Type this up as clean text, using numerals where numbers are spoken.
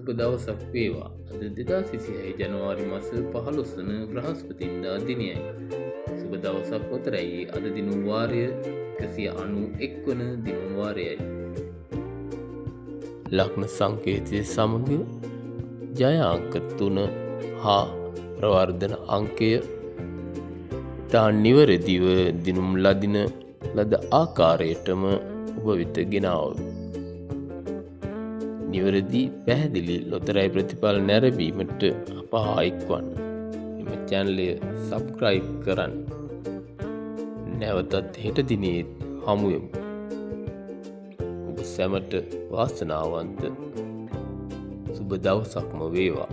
සුබ දවසක් වේවා. අද 2026 ජනවාරි මාස 15 වන බ්‍රහස්පතින්දා දිනයයි. සුබ දවසක් ලොතරැයියේ අද දිනුම් වාරය 191 වන දිනුම් වාරයයි. ලග්න සංකේතය සමග ජය අංක 3 හා ප්‍රවර්ධන අංකය ඉතා නිවැරදිව දිනුම් ලදින ලද ආකාරයටම ඔබ වෙත ගෙනාව. නිවැරදි පැහැදිලි ලොතරැයි ප්‍රතිඵල නැරඹීමට අප හා එක්වන්න. එම චැනලය සබ්ස්ක්‍රයිබ් කරන්න. නැවතත් හෙට දිනයේත් හමුවෙමු. ඔබ සැමට වාසනාවන්ත සුබ දවසක්ම වේවා.